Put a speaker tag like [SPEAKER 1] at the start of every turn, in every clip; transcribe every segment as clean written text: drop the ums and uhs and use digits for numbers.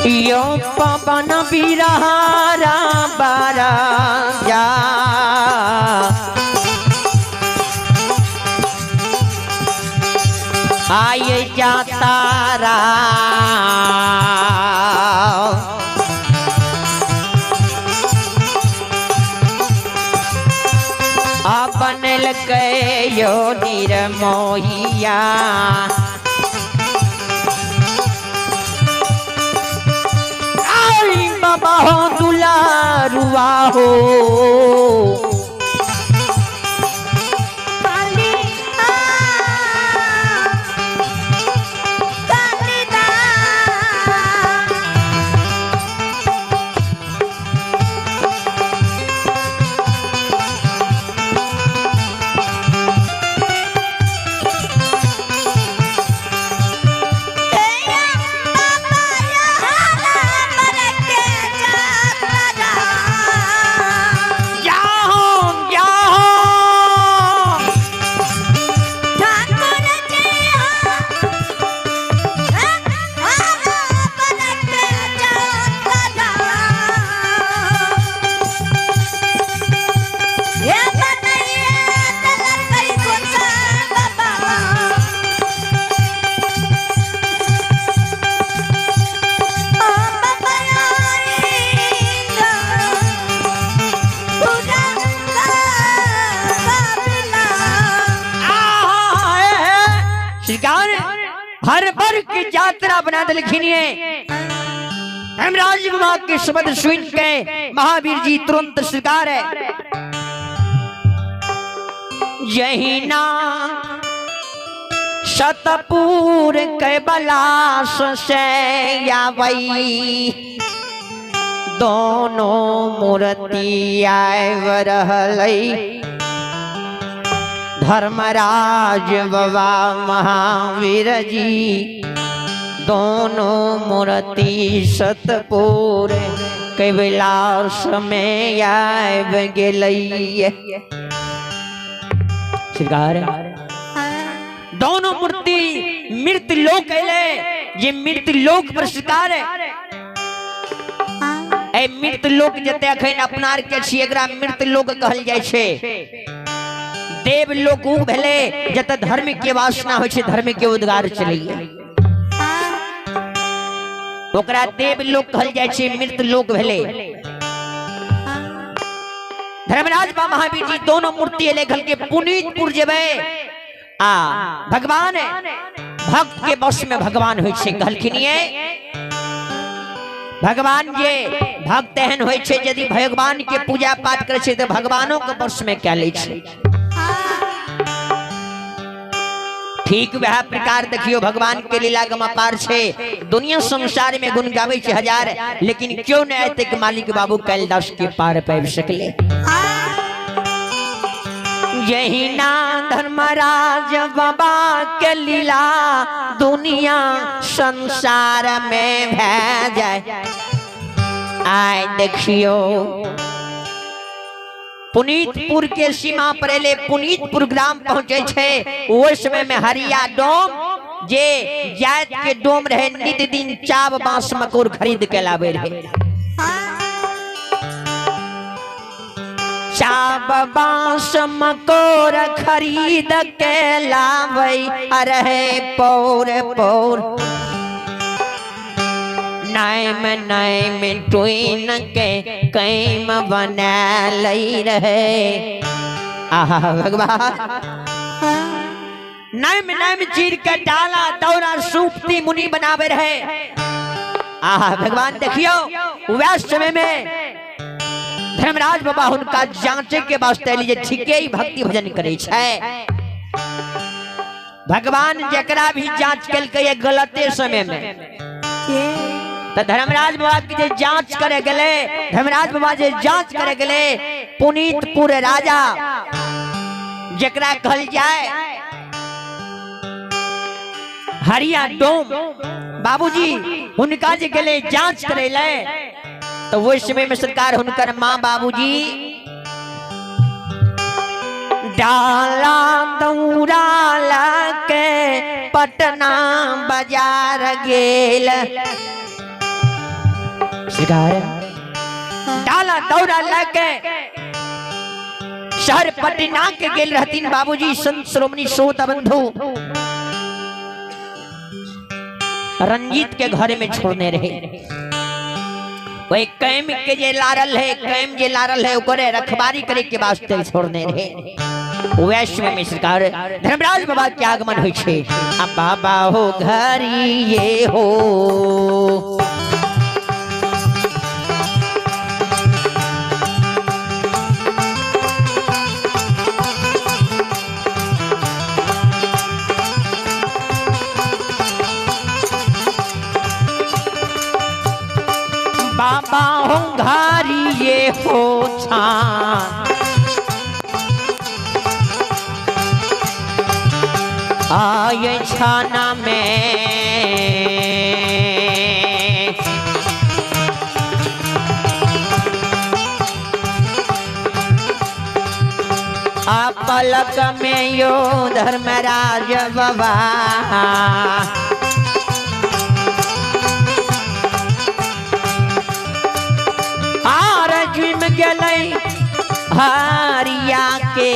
[SPEAKER 1] यो पवन बिरहारा बारा जा आए जा तारा आ बनल के यो निरमोहिया आई बाबा हो दुलारुआ हो। जाहो जाहो श्रीकार हर बर की यात्रा बना दिलखिन है। धर्मराज बाबा के शब्द सुन के महावीर जी तुरंत स्वीकार है। यही ना सतपुर के बलास से आवई दोनों मूर्ति आब रहलै। धर्मराज बाबा महावीर जी दोनों मूर्ति सतपुर कैलाश में आब गेलै। श्रृंगार दोनों मूर्ति मृत लोक अले जे मृत लोक पर शिकार है। ए मृत लोक जते अखन अपना आर के छी एकरा मृत लोक कहल जाय छै। देव लोक उ भेले जते धर्म के वासना होय छै, धर्म के उद्गार चलैया, ओकरा देव लोक कहल जाय छै, मृत लोक भेले। धर्मराज बा महावीर जी दोनों मूर्ति एले कहल के पुनीतपुर जेबै आ भगवान भक्त के वश में भगवान होय छै। कहलखिन ये भगवान जे भक्त एहन होय छै यदि भगवान के पूजा पाठ करै छै तऽ भगवानो के वश में कए लै छै। ठीक वह प्रकार देखियो भगवान के लीला गम अपार छै। दुनिया संसार में गुण गाबै छै हजार, लेकिन क्यों न एतेक मालिक बाबू कैलदास के पार पाबि सकले। यही ना धर्मराज बाबा के लीला दुनिया संसार में भै जाए। आय देखियो पुनीतपुर के सीमा पर एले, पुनीतपुर ग्राम पहुंचे छे। ओहि समय में हरिया डोम जे जात के डोम रहे नित दिन चाब बांस मकोर खरीद के लावे रहे। चाब बांस मकोर खरीद के लावे रहे पौर पौर नैम नैम टुइन के कैम बना लई रहे। आहा भगवान नैम नैम चीर के डाला दौरा सूपती मुनि बनावे रहे। आहा भगवान देखियो वह समय में धर्मराज बाबा हुनका जांचे के वास्ते लिए ठीके ही भक्ति भजन करे छै। भगवान जकरा भी जांच केलकै गलते समय में तो धर्मराज बाबा के जे जांच करे गेले, धर्मराज बाबा जे जांच करे गेले पुनीतपुर राजा जकरा कहल जाए हरिया डोम बाबूजी हुनका जे गेले जांच करे ले तो वही समय में सरकार हुनकर माँ बाबूजी डाला दौरा के पटना बाजार गेल। सरकार डाला दौड़ा लके शहर पटना के गेल रहथिन बाबूजी संत श्रोमणी श्रोता बंधु रंजीत के घर में छोड़ने रहे। वही कैम के जे लारल है, कैम जे लारल है ओकरे रखबारी करे के वास्ते छोड़ने रहे। वैश्व में सरकार धर्मराज बाबा के आगमन होइ छे। आ बाबा हो घरी ये हो बाबा हो घरी ये हो छान आय छाना में आ पलक में यो धर्मराज बाबा आर जुम गेलै हरिया के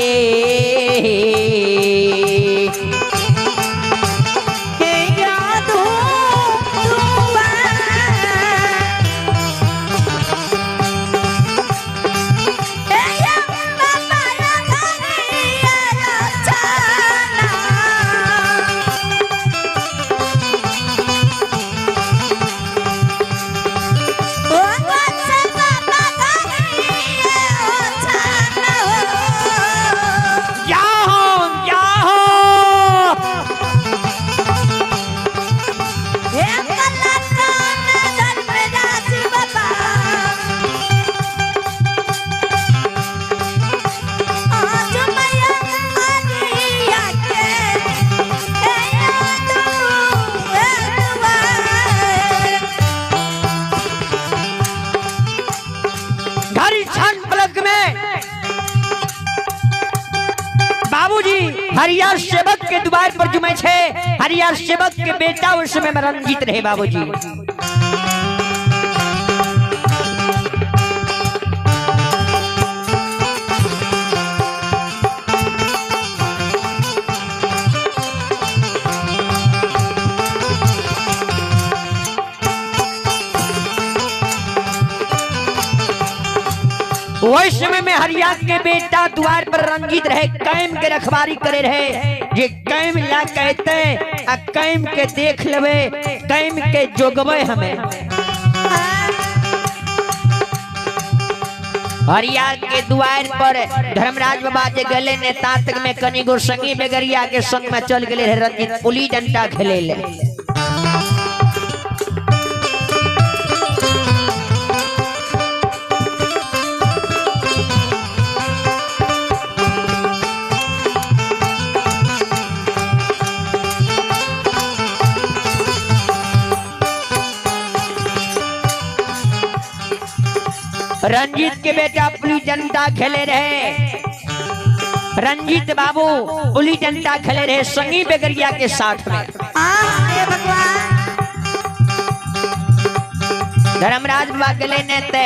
[SPEAKER 1] जाहो जाहो घड़ी क्षण पलक में बाबूजी हरियार सेवक के द्वार पर जुमे छे। हरियार सेवक के बेटा उस समय में रंजीत रहे बाबूजी। वही समय में हरिया के बेटा द्वार पर रंजीत रहे, कैम के रखवारी करे रहे। जे कैम ला कहते आ कैम के देख लेवे, कैम के जोगवे हमें। हरिया के द्वार पर धर्मराज बाबा जे गले ने तातक में कनी गो संगी बेगरिया के संग में चल गेले रहे रंजीत पुली डंडा खेले ले। रंजीत के बेटा पुली डंडा खेले रहे। रंजीत बाबू पुली डंडा खेले रहे संगी बेगरिया के साथ में। धर्मराज बाबा गेले नेते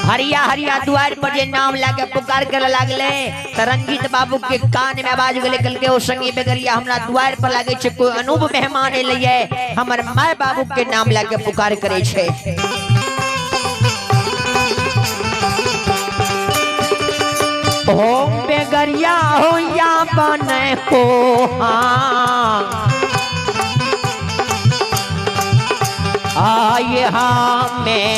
[SPEAKER 1] हरिया हरिया द्वार पर जे नाम लाके पुकार करे लागले त रंजीत बाबू के कान में आवाज गेले, कहलकै ओ संगी बेगरिया हमरा द्वार पर लागे छै कोई अनूप मेहमान एलैये, हमर my बाबू के नाम लाके पुकार करे छै। हो बेगरिया हो या बने हो हाँ आए हमें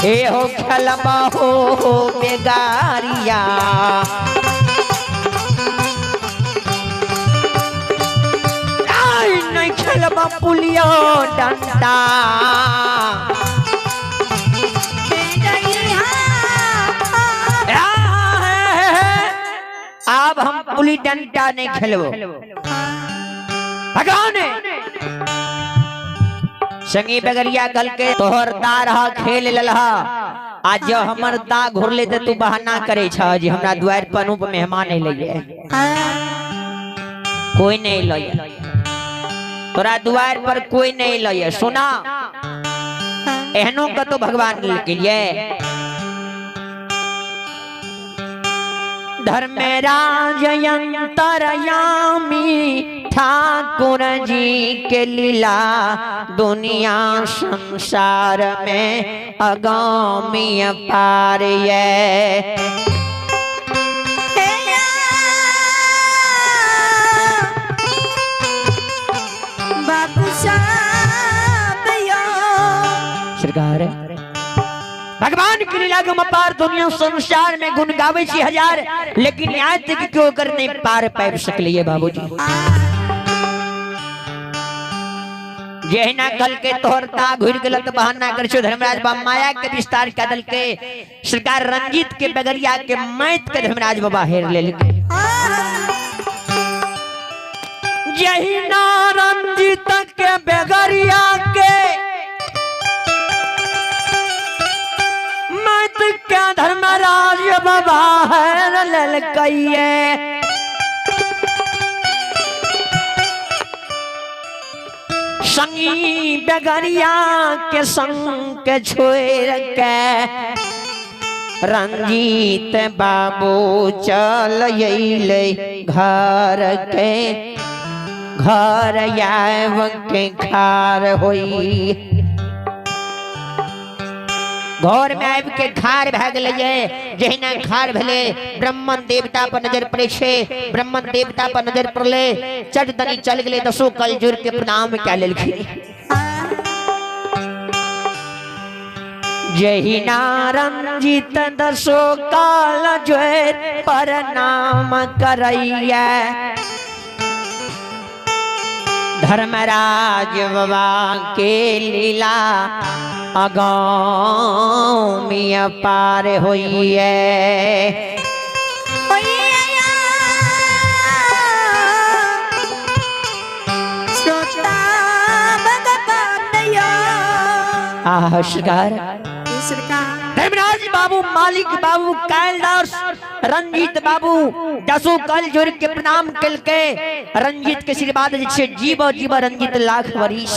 [SPEAKER 1] ए हो खलबा हो बेगारिया आई नहीं खेलबा पुलियो डंडा। अब हम पुली डंडा नहीं खेलबो। भगवान संगी बगरिया कल के तोहर दा रहा खेल ललहा, आज जो हमर दा घुरले ते तू बहाना करे छ जी हमरा द्वार पर अनूप मेहमान अइलैये, कोई नहीं अइलैये। तोरा दुआर पर कोई नहीं लय सुना एहनो कतो भगवान के लिए। धर्मराज अंतरयामी ठाकुर जी के लीला दुनिया संसार में अगामी अपार ये।
[SPEAKER 2] बाबू साहब यो
[SPEAKER 1] सरकार भगवान की लीला के अपार दुनिया संसार में गुण गावे छी हजार, लेकिन आज तक क्यों कर नहीं पार पाबि सकलिए बाबूजी। जहिना कल के तोहर ता घुर गेल त बहाना कर छो धर्मराज बाबा माया के विस्तार कऽ देलकै। सरकार रंजीत के बगरिया के मैत के धर्मराज बाबा हेर लेलकै। जहिना रंजीत के बेगरिया के मैत के धर्मराज बाबा हेर लेलकै। संगी बेगरिया के संग के छोड़ के रंजीत बाबू चल अइलै घर के, घर आब के खार होई। घर में आबि के खार भए गेलै। जहिना खार भेलै ब्राह्मण देवता पर नजर पड़ै छै, ब्राह्मण देवता पर नजर पड़लै, चट दनी चल गेलै, दसो कल जोड़ के प्रणाम कए लेलखिन। जहिना रंजीत दसो काल जोड़ प्रणाम करैया, धर्मराज बाबा के लीला अगामी अपार होइए।
[SPEAKER 2] श्रोता भगवान यो
[SPEAKER 1] आह सरकार
[SPEAKER 2] सरकार
[SPEAKER 1] धर्मराज बाबू मालिक बाबू कैलदास रंजीत बाबू दसो कल जोड़ के प्रणाम कलके। रंजीत के आशीर्वाद जे छै जीव जीव रंजीत लाख वरिस।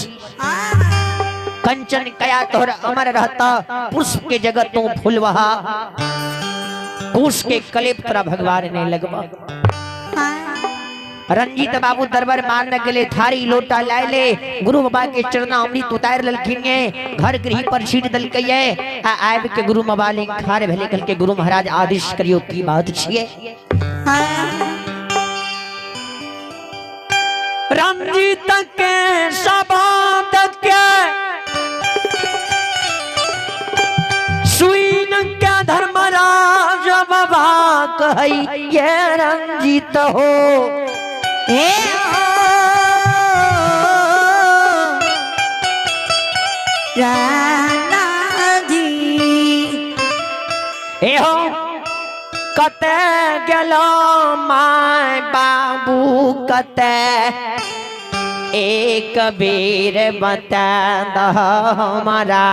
[SPEAKER 1] कंचन कया तोहर अमर रहता, पुष्प के जगत तू फूलवहा, कुश के कलेप तोरा भगवान ने लगवा। रंजीत बाबू दरबार मारने गेले, थारी लोटा लाए ले, गुरु बाबा के चरणा अमृत उतार लेलखिन ये, घर गृह पर छीट देलकै ये। आ आबि के गुरु बाबा लग खार भेलै, कहलकै गुरु महाराज आदेश करियो की बात छियै। रंजीत के शबाद के सुइन के धर्मराज बाबा कहैये रंजीत हो।
[SPEAKER 2] हे राणा जी
[SPEAKER 1] हे हो कते गेलो my बाबू कते, एक बेर बता दह हमारा।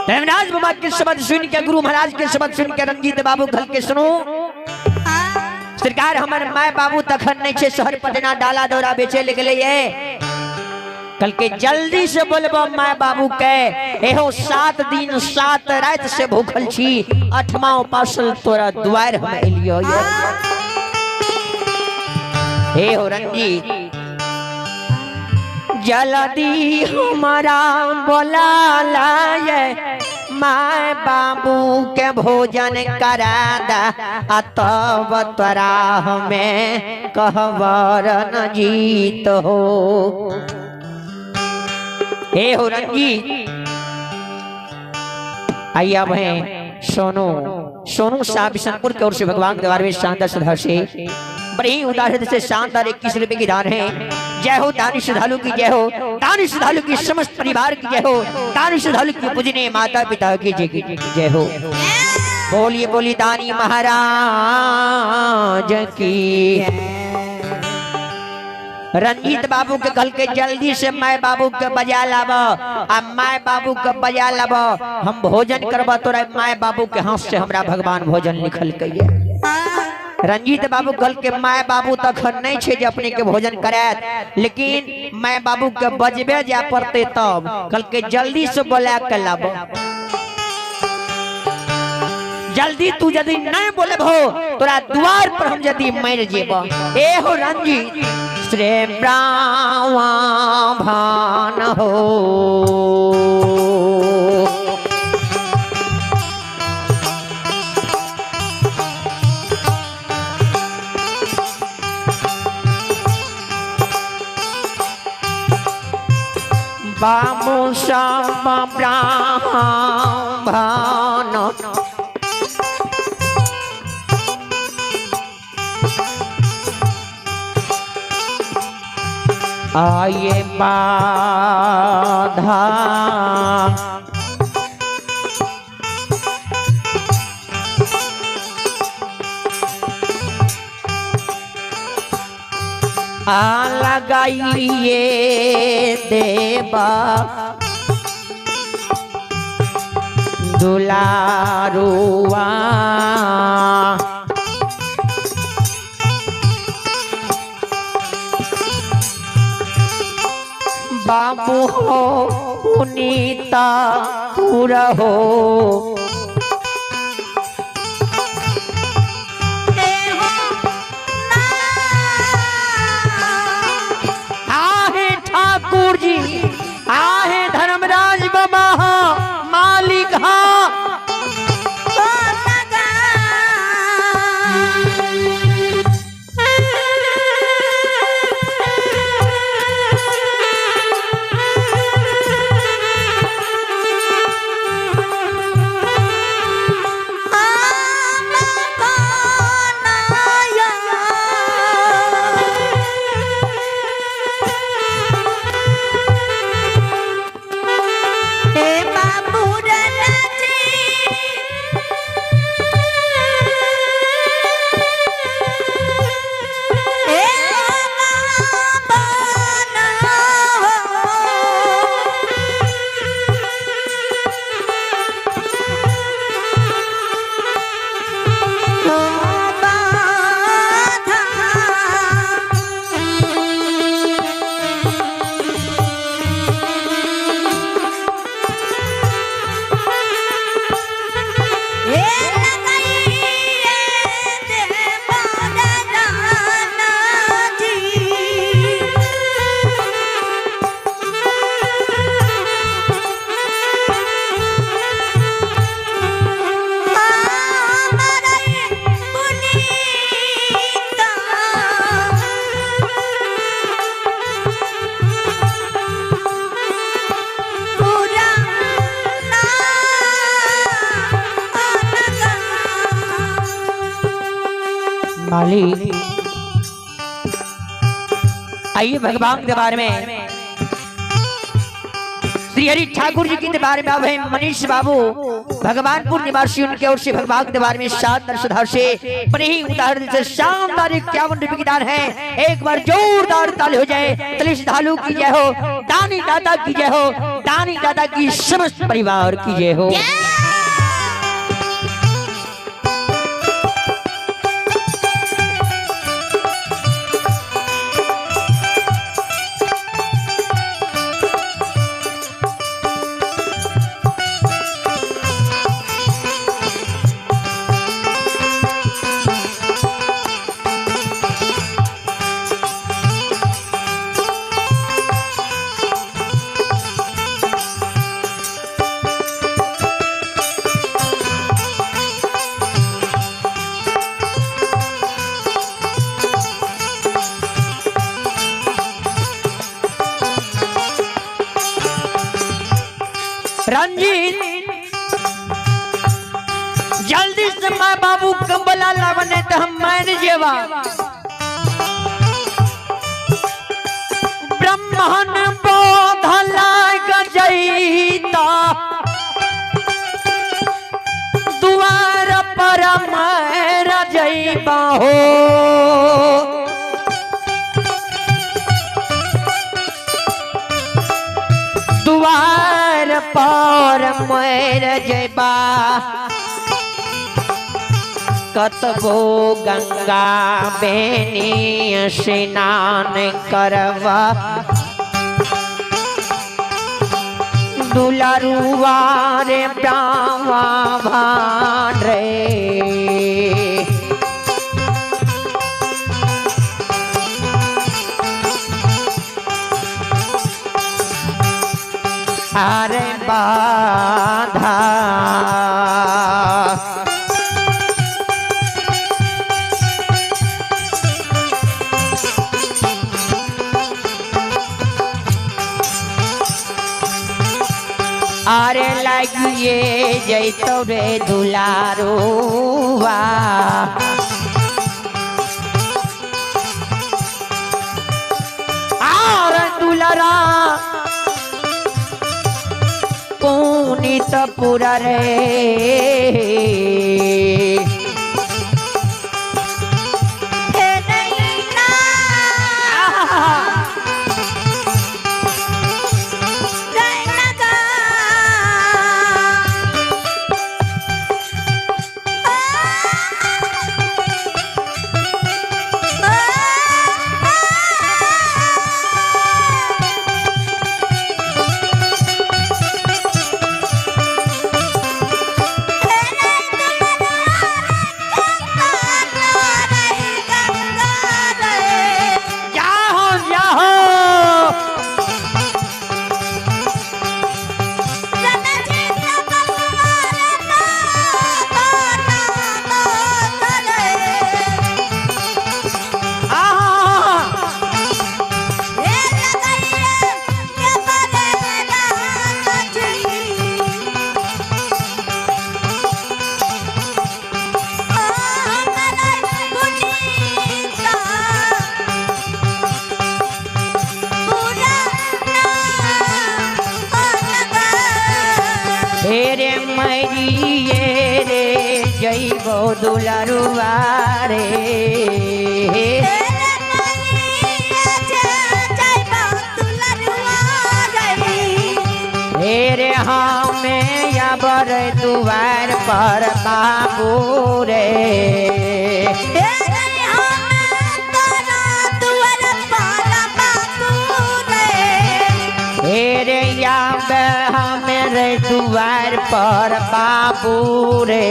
[SPEAKER 1] धर्मराज बाबा के शब्द सुन के, गुरु महाराज के शब्द सुन के रंजीत बाबू घल के सुनू सरकार हमर my बाबू तखन नहीं छे शहर पटना डाला दौरा बेचे ले गेलै ये। कल के जल्दी से बोलबो my बाबू के, एहो 7 दिन 7 रात से भूखल छी, 8वां उपासल तोरा द्वार हम एलियो ये। हे हो रंजीत जल्दी हमारा बोला लाए my बाबू के भोजन करा दा, आ तब तोरा हमें कहबर रंजीत हो। हे हो रंजीत आइए अब हैं सोनू, सोनू साहब बिशनपुर की ओर से भगवान के दरबार में शानदार श्रद्धा से बड़ी उदाहरण से शानदार 21 रुपए की दान है। जय हो दानी श्रद्धालु की जय हो, दानी श्रद्धालु की समस्त परिवार की जय हो, दानी श्रद्धालु की पूजनीय माता पिता की जय जय हो। बोलिए बोलिए दानी महाराज की। रंजीत बाबू के कल के जल्दी से my बाबू के बजा लाब, आ my बाबू के बजा लाब, हम भोजन करब तोरा my बाबू के हाथ से हमरा भगवान भोजन लिखल के। रंजीत बाबू कहल के my बाबू तखन नहीं छे जे अपने के भोजन करायत, लेकिन my बाबू के बजबे जा पड़ते तब। कहल के जल्दी से बोला के लाब, जल्दी तू यदि नहीं बोलेबो तोरा द्वार पर हम यदि मर जेब। ए हो रंजीत श्री ब्राह्मण हो, बाबू सब ब्राह्मण आये बाधा आ लगाइए देवा दुलारुआ। बाबू हो पुनीता पूरा हो, आहे ठाकुर जी, आहे धर्मराज बाबा मालिक हा। मालिक आइए भगवान के दरबार में, श्री हरि ठाकुर जी के दरबार में अब है मनीष बाबू भगवानपुर निवासी, उनके ओर से भगवान के दरबार में शानदार सुधार से ही उदाहरण से शानदार 51 रुपए की दान है। एक बार जोरदार ताली हो जाए। तलिश धालू की जय हो, दानी दादा की जय हो, दानी दादा की समस्त परिवार की जय हो। रंजीत जल्दी से माँ बाबू कंबला लावने तो हम मान जेवा। ब्रह्मन बोध लाग जईता दुआर पर मार जईबा हो। दुआर पर मर जैबा। कतबो गंगा बेनी स्नान करवा दुलरुआ रे ब्राह्मा भान रे। अरे बाधा अरे लागिए जैतो रे दुलारुआ आर दुलारा पुनीत पुरा रे।
[SPEAKER 2] हे नैना
[SPEAKER 1] जाहो जाहो आहा हेरे मरिए रे जइबो दुलारुआ रे। हेरे हमें अबर दुआर पर बाबू रे। हेरे आब मेरे दुआर पर बाबू रे।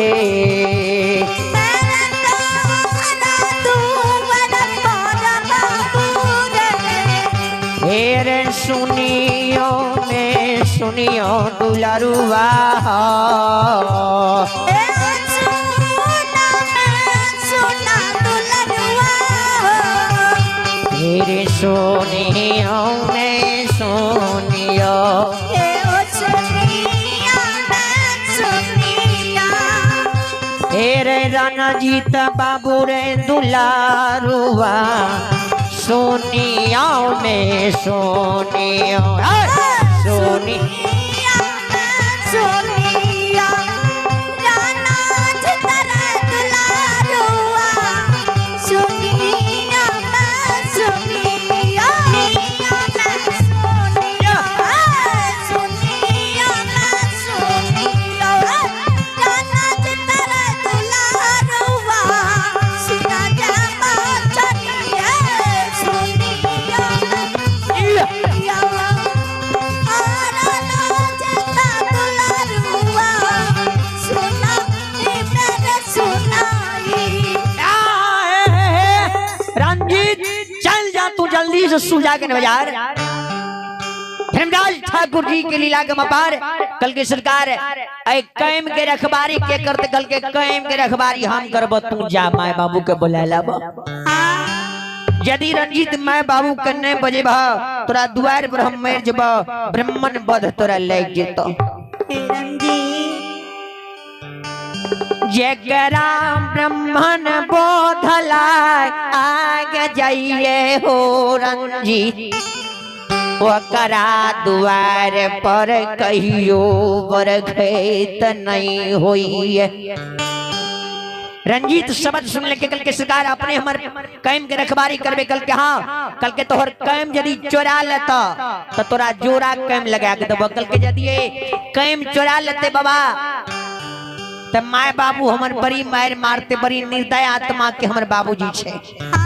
[SPEAKER 1] हेरे सुनियो में सुनियो दुलारुआ हेरे सुनियो में सुनियो हेरे रणजीत बाबू रे दुलारुआ सुनियो में सुनियो सुनी रंजीत चल जा तू जल्दी से सुजा के बाजार। धर्मराज ठाकुर जी के लीला के मपार कल के सरकार ऐ कैम के रखबारी के करते कल के कैम के रखबारी हम करब तू जा माय बाबू के बुला लाब। यदि रंजीत माय बाबू के नहीं बजेबा तोरा दुआर पर हम मर जब ब्राह्मण बध तोरा लग जेतो। जगरा ब्राह्मण बोधला आग जाइए हो रंजीत ओकरा दुआर पर कहियो बरखेत नहीं होइए। रंजीत शब्द सुन ले के कल के सरकार अपने हमर कैम के रखबारी करबे कल के हाँ कल के तोहर कैम यदि चोरा लेता तो तोरा जोरा कैम लगा के देबो। कल के यदि कैम चोरा लेते बाबा त my बाबू हमर बड़ी मार मारते, बड़ी निर्दय आत्मा के हमर बाबूजी छे।